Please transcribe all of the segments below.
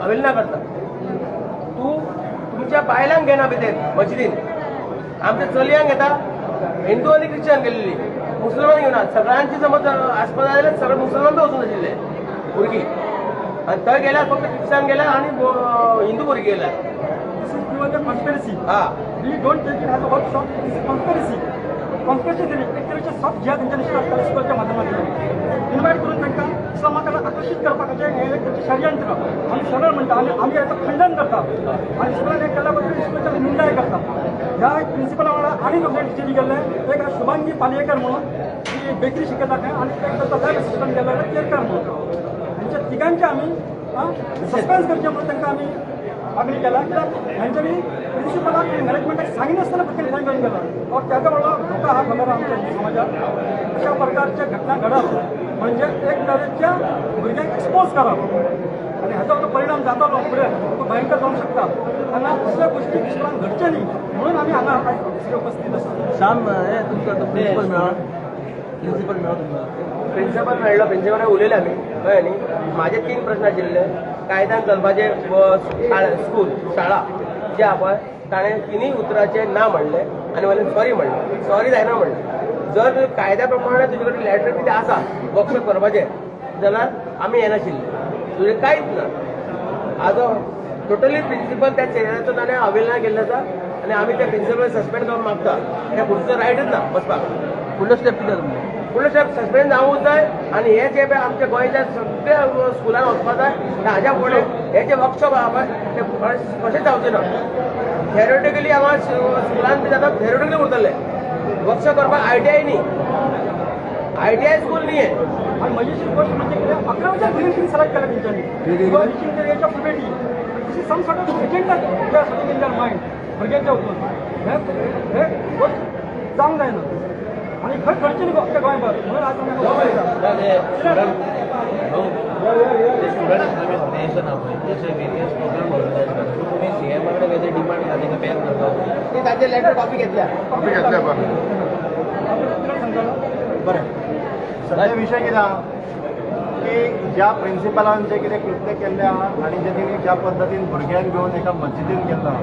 अवेलना करता. तूं तुमच्या बायलांक घेना भितर मशिदीन, आमच्या चलयांक घेता. हिंदू आनी क्रिश्चन गेल्ली, मुसलमान घेवना. सगळ्यांची समज आसपाक जाल्यार सगळे मुसलमान बी वचून आशिल्ले भुरगीं, आनी थंय गेल्यार फक्त क्रिश्चन गेल्या आनी हिंदू भुरगीं गेल्या. This is pure conspiracy. हा, We don't take it as a workshop. This is conspiracy. Conspiracy theory एक तरेचे सॉफ्ट जिहाद तेंच्यांनी स्टार्ट केला स्कुलाच्या माध्यमांतल्यान. इन्वायट करून तांकां इस्लामा कडेन आकर्शीत करपाचें हें एक तांचें षडयंत्र. आमी सरळ म्हणटा आनी आमी हाचो खंडन करता आनी स्कुलान हें केल्या बद्दल स्कुलाच्या निंदाय करता. ह्या प्रिंसिपला वांगडा आनी दोग जाण टिचरी गेल्ले, एक आहा शुभांगी पालयेकर म्हणून, ती बेकरी शिकयता खंय, आनी एक ताचो लॅब असिस्टंट गेल्लो केरकर म्हणून. हेंच्या तिगांचे आमी सस्पेंड करचें म्हणून तांकां आमी मागणी केला. कित्याक हेंच्यांनी प्रिंसिपलाक आनी मॅनेजमेंटाक सांगिनासतना भुरग्यांनी थंय घेवन गेला और त्याचा व्हडलो धोका हा खबर आमच्या समाजात अशा प्रकारच्या घटना घडप म्हणजे एक तरेच्या भुरग्यांक एक्सपोज करप आनी हाचो जो परिणाम जातलो फुडें तो भयंकर जावंक शकता. तेन्ना असल्या गोश्टी स्कुलान घडचे न्ही म्हणून आमी हांगा आयज सगळे उपस्थित आसा. श्याम, हे तुमकां आतां प्रिंसिपल मेळ्ळो, प्रिंसिपल मेळ्ळो तुमकां? प्रिंसिपल मेळ्ळो, प्रिंसिपल उलयले आमी, कळ्ळें न्ही. म्हाजे 3 प्रश्न आशिल्ले. कायद्यान चलपाचें स्कूल शाळा जे आहा पळय, ताणें तिनूय उतराचें ना म्हणलें आनी म्हणलें सॉरी म्हणलें, सॉरी जायना म्हणलें. जर तुवें कायद्या प्रमाणे तुजे कडेन लॅटर कितें आसा वर्कशॉप करपाचें जाल्यार आमी येनाशिल्ले, तुजें कांयच ना. आजो टोटली प्रिंसिपल त्या चेहऱ्याचो ताणें अवेलना केल्लो आसा आनी आमी त्या प्रिंसिपल सस्पेंड करून मागता. त्या भुरग्याचो रायटच ना बसपाक. फुडलो स्टेप कितें तुमचो? फुडलो स्टेप सस्पेंड जावूंक जाय आनी हे जे पळय आमच्या गोंयच्या सगळ्या स्कुलान वचपाक जाय. हाज्या फुडें हे जे वर्कशॉप आहा पळय ते कशेंच जावचें ना. थेरोटिकली हांगा स्कुलान बी जाता, थेरोटिकली उरतले. वर्कशॉप करपाक आयटीआय न्ही, आयटीआय स्कूल न्ही हें. आनी मजेशीर गोश्ट म्हणजे कितें, 11वेच्या ग्रीन सिलेक्ट केला तेंच्यांनी reaching the age of puberty. This is some sort of agenda they are setting in their mind भुरग्यांच्या वचून. हे हे गोश्ट जावंक जायना आनी खंय घडचें न्ही आमच्या गोंयभर म्हणून आज आमी स्टुडंट इस्लामिक ऑर्गनायझेशन आहा पळय, तेचे वेरियस प्रोग्राम ऑर्गनायज करता. सो तुमी सीएमा कडेन कांय डिमांड केला तांकां बॅन करपाक? ती तांचे लॅटर कॉपी घेतल्या. कॉपी घेतल्या. सांगतालो. बरें, सध्या विशय कितें आहा की ज्या प्रिंसिपलान जें कितें कृत्य केल्लें आहा आनी जे तेणी ज्या पद्दतीन भुरग्यांक घेवन एका मस्जिदीन गेल्लो आहा,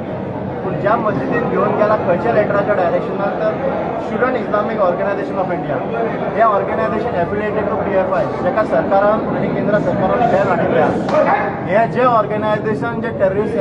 पूण ज्या मस्जिदीन घेवन गेला खंयच्या लेटराच्या डायरेक्शनान, तर student Islamic organisation of India hey organisation affiliated to PFI, जेका सरकारान आनी केंद्र सरकारान बॅन हाडिल्लें आहा. हे जे ऑर्गनायझेशन जे टेररिस्ट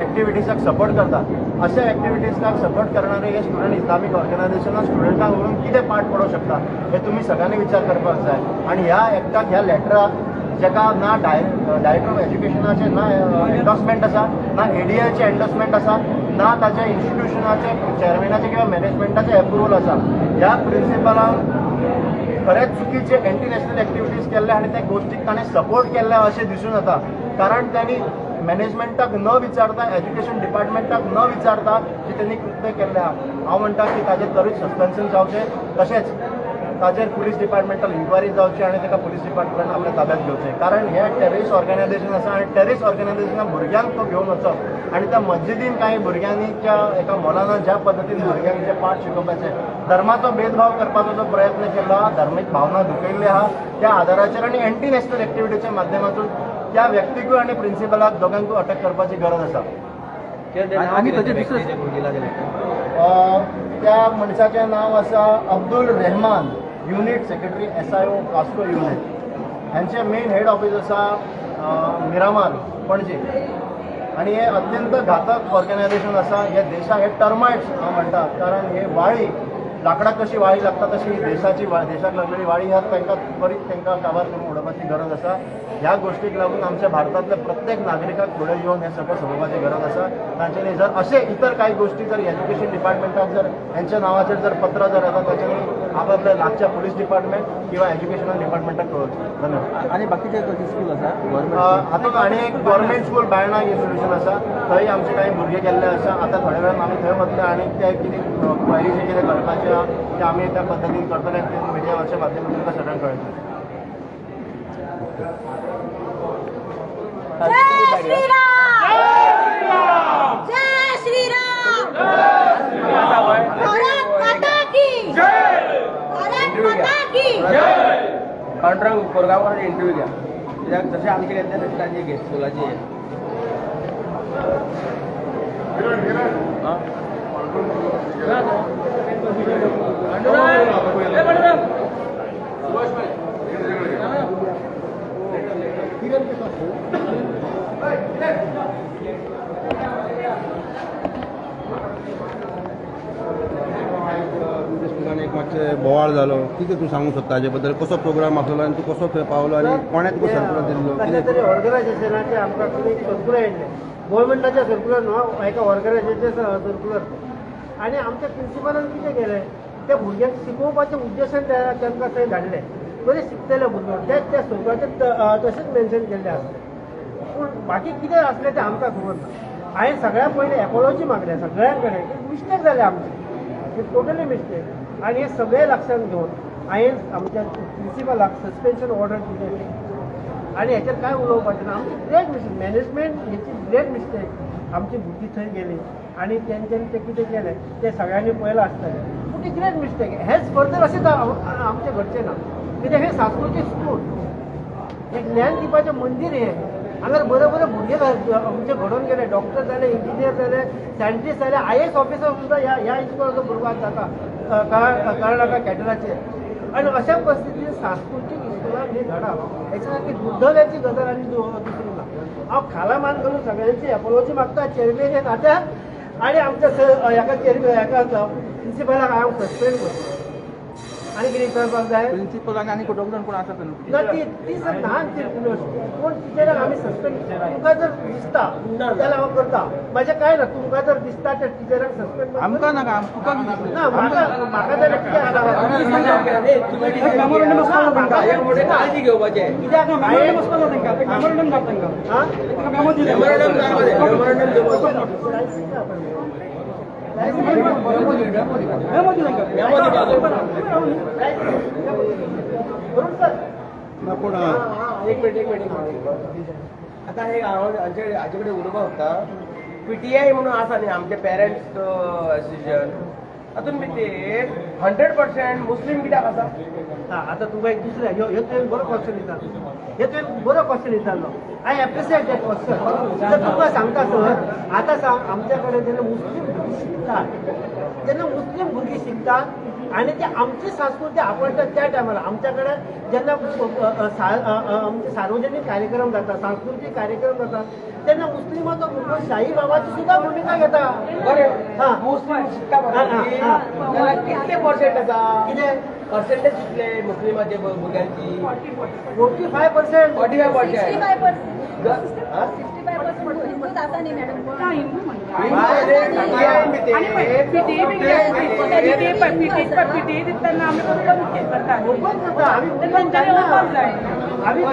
एक्टिविटीजाक सपोर्ट करता, अशा एक्टिविटीजाक सपोर्ट करणारे हे स्टुडंट इस्लामीक ऑर्गनायझेशनान स्टुडंटांक व्हरून कितें पाठ पडोवंक शकता हे तुमी सगळ्यांनी विचार करपाक जाय. आनी ह्या एक्टाक, ह्या लेटराक जेका ना डायरेक्टर ऑफ एज्युकेशनाचें ना एन्डोर्समेंट आसा, ना एडीआयचें एन्डोर्समेंट आसा, ना ताच्या इन्स्टिट्युशनाचें चेअरमॅनाचें किंवा मॅनेजमेंटाचें एप्रुवल आसा. ह्या प्रिंसिपलान खरेंच चुकीचे एंटी नॅशनल एक्टिविटीज केल्ले आनी त्या गोश्टीक ताणें सपोर्ट केल्ले अशें दिसून येता. कारण त्यांनी मॅनेजमेंटाक न विचारता, एज्युकेशन डिपार्टमेंटाक न विचारता जी त्यांनी कृत्य केल्लें आहा, हांव म्हणटा की ताजेर त्वरीत सस्पेन्शन जावचें, तशेंच ताजेर पुलीस डिपार्टमेंटल इन्क्वायरी जावची आनी ताका पुलीस डिपार्टमेंट आपल्या ताब्यात घेवचें. कारण हें टेररिस्ट ऑर्गनायझेशन आसा आनी टेररिस्ट ऑर्गनायझेशनान भुरग्यांक तो घेवन वचप आनी त्या मस्जिदीन कांय भुरग्यांनी त्या एका मोलाना ज्या पद्दतीन भुरग्यांक जे पाठ शिकोवपाचे, धर्माचो भेदभाव करपाचो जो प्रयत्न केलो आहा, धार्मीक भावना दुखयल्ली आहा, त्या आदाराचेर आनी एंटी नॅशनल एक्टिविटीच्या माध्यमातून त्या व्यक्तीकूय आनी प्रिंसिपलाक दोगांकूय अटक करपाची गरज आसा. आनी ताचे दुसरे त्या मनशाचें नांव आसा Abdul Rahman, unit secretary SIO Vasco unit. हांचे मेन हेड ऑफिस आसा मिरामार पणजे. आनी हे अत्यंत घातक ऑर्गनायझेशन आसा. हे देशाक हे टर्मायट्स हांव म्हणटा, कारण हे वाळी लाकडाक कशी वाळी लागता तशी देशाची देशाक लागलेली वाळी ह्या तांकां त्वरीत तांकां काबार करून उडोवपाची गरज आसा. ह्या गोश्टीक लागून आमच्या भारतांतल्या प्रत्येक नागरिकाक फुडें येवन हें सगळें सोडोवपाची गरज आसा. तांच्यांनी जर अशे इतर कांय गोश्टी जर एज्युकेशन डिपार्टमेंटाक जर हेंच्या नांवाचेर जर पत्र जर येता, तांच्यांनी आपआपल्या लागच्या पुलीस डिपार्टमेंट किंवा एज्युकेशनल डिपार्टमेंटाक कळोवचें. धन्यवाद. आनी बाकीचे खंयचे स्कूल आसा गव्हर्मेंट? हातूंत आनी एक गव्हर्मेंट स्कूल बायणा इन्स्टिट्यूशन आसा, थंय आमचे कांय भुरगे गेल्ले आसा. आतां थोड्या वेळान आमी थंय वतले आनी ते कितें क्वायरी जे कितें करपाचें आहा तें आमी त्या पद्दतीन करतले आनी ते मिडियाच्या माध्यमांतून तुमकां सगळ्यांक कळयतले. जय श्रीराम, जय श्रीराम, भारत माता की जय, भारत माता की जय. कॉन्ट्रॅक्ट कोरगांवकर इंटरव्यू घ्या, कित्याक जशें आमचे घेतले तशें तांचे घे स्कुलाचे. एक मातशें बोवाळ जालो, कितें तूं सांगूंक सोदता हाजे बद्दल? कसो प्रोग्राम आसलो आनी तूं कसो थंय पावलो आनी कोणें तुका सर्कुलर दिल्लो? कसल्या तरी ऑर्गनायझेशनाचें आमकां एक सर्कुलर येयल्लें, गोवोरमेंटाचें सर्कुलर न्हू, एका ऑर्गनायझेशनाचें सर्कुलर. आनी आमच्या प्रिंसिपलान कितें केलें, त्या भुरग्यांक शिकोवपाच्या उद्देशान तांकां थंय धाडलें. बरें शिकतले भुरगो ते त्या सर्कुलाचें तशेंच मेन्शन केल्लें आसलें, पूण बाकी कितें आसलें तें आमकां खबर ना. हांवें सगळ्या पयलीं एपोलॉजी मागल्या सगळ्यां कडेन, मिस्टेक जाल्या आमची, टोटली मिस्टेक. आनी हे सगळे लक्षांत घेवन हांवें आमच्या प्रिंसिपलाक सस्पेन्शन ऑर्डर दिलें. आनी हेचेर कांय उलोवपाचें ना. आमची ग्रेट मिस्टेक, मॅनेजमेंट हेची ग्रेट मिस्टेक. आमची भुरगीं थंय गेली आनी तेंच्यांनी तें कितें केलें तें सगळ्यांनी पळयलां आसतलें, पूण ती ग्रेट मिस्टेक. हेच फर्दर अशें आमचें घडचें ना, कित्याक हें सांस्कृतीक स्कूल, एक ज्ञान दिवपाचें मंदीर हें. हांगा बरे बरे भुरगे आमचे घडोवन गेले, डॉक्टर जाले, इंजिनियर जाले, सायंटिस्ट जाले, IAS officer सुद्दां ह्या ह्या इस्कॉलाचो भुरगो आज जाता कर्नाटका कॅटराचेर. आनी अशा परिस्थितीन सांस्कृतीक इस्कॉलाक हें घडप हेच्या सारकी दुर्दैवाची गजाल आनी दुसरी ना. हांव खाला मान करून सगळ्यांची एपोलॉजी मागता चेअरमॅन ह्या नात्यान, आनी आमच्या हेका चेअरमॅन हेका प्रिंसिपलाक हांव सस्पेंड करता. आनी कितें करपाक जाय? प्रिंसिपलाक आनी डॉक्टर कोण आसा ना ती ती सर ल्हान ती कोण टिचराक आमी सस्पेंड. तुमकां जर दिसता जाल्यार हांव करता, म्हाजें कांय ना. तुमकां जर दिसता त्या टिचराक सस्पेंड आमकां नाका, तुका ना, म्हाका म्हाका जाल्यार कितें आसा काळजी घेवपाचें कित्याक एक मिनिट एक मिनिट. आतां हे हांव हाजे कडेन उलोवपाक सोदता. PTI म्हणून आसा न्ही आमचे पेरंट्स एसोसिएशन, तातूंत भितर 100% मुस्लीम कित्याक आसा? आतां तुका एक दुसरें ह्यो तुवें बरो क्वेश्चन विचारलो, हे तुवें बरो क्वेश्चन विचारलो. I appreciate that question. तर तुका सांगता सर, आतां सांग, आमच्या कडेन जेन्ना मुस्लीम भुरगीं शिकतात, जेन्ना मुस्लीम भुरगीं शिकतात आनी ते आमची संस्कृती आपणटात त्या टायमार आमच्या कडेन जेन्ना आमचे सार्वजनीक कार्यक्रम जाता, सांस्कृतीक कार्यक्रम जाता, तेन्ना मुस्लिमाचो भुरगो शाही बाबाची सुद्दां भुमिका घेता. बरें, मुस्लीम शिकता जाल्यार कितले पर्सेंट आसा? कितें पर्सेंटेज कितले मुस्लिमाचे भुरग्यांची? 45%. 45%. 65% आसा न्ही मॅडम? आमी